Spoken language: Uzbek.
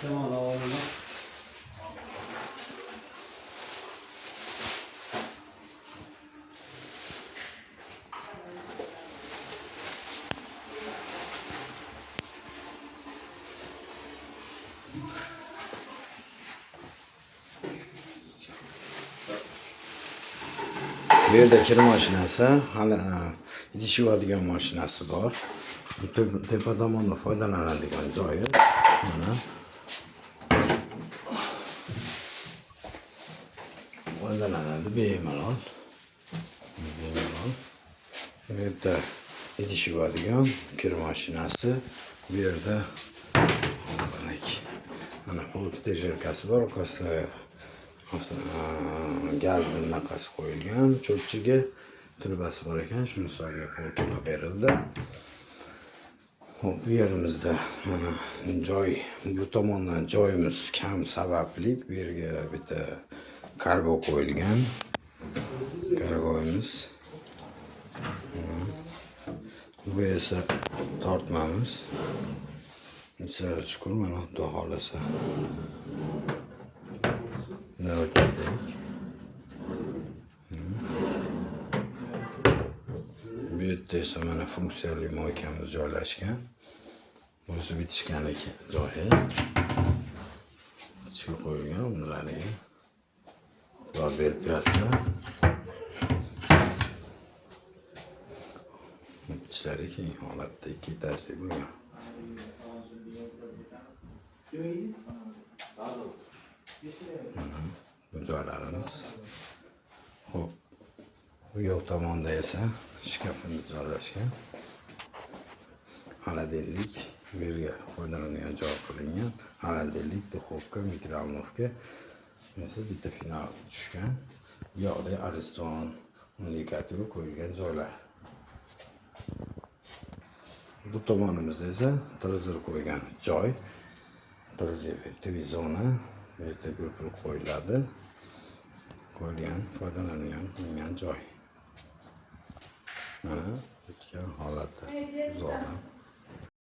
Tamam. Bu yerda kir mashinasi, hali idish yuvadigan mashinasi bor. Bu tepa tomonda foydalanadigan joyi. Mana. Foydalanadi bemalol. Bemalol. Bu yerda idish yuvadigan kir mashinasi. Bu yerda mana pol tejerkasi bor, orqasida gazni bunaqasi qo'yilgan, cho'pchiga turbasi bor ekan, shuni hisobiga polka qilib berildi. Xo'p, bu yerimizda mana joy, bu tomondan joyimiz kam sababli bu yerga bitta kargo qo'yilgan. Kargomiz. Bu esa tortmamiz. Ichlari chuqur, mana xudo xohlasa. O'tishlik. Bu yerda esa mana funksiyali moykamiz joylashgan. Bunisi bitishganlik joyi. Ichiga qo'yilgan bunlarga. Xudo berib bersin. Ichlari keng holatda ikki etajli bo'lgan. Mana bu joylarimiz. Xo'p. Bu yoq tomonda esa shkafimiz joylashgan. Холодильник bu yerga foydalanadigan joy qilingan. Холодильник, duxovka, mikrovolnovka esa bitta final tushgan. Bu yoqda Ariston, unli kotel qo'yilgan joylar. Bu tomonimizda esa televizor qo'ygan joy. Televizor, TV zona bu yerda gul qo'yiladi. Qo'yilgan, foydalanadigan qilingan joy. Mana bitgan holati zo'rdan.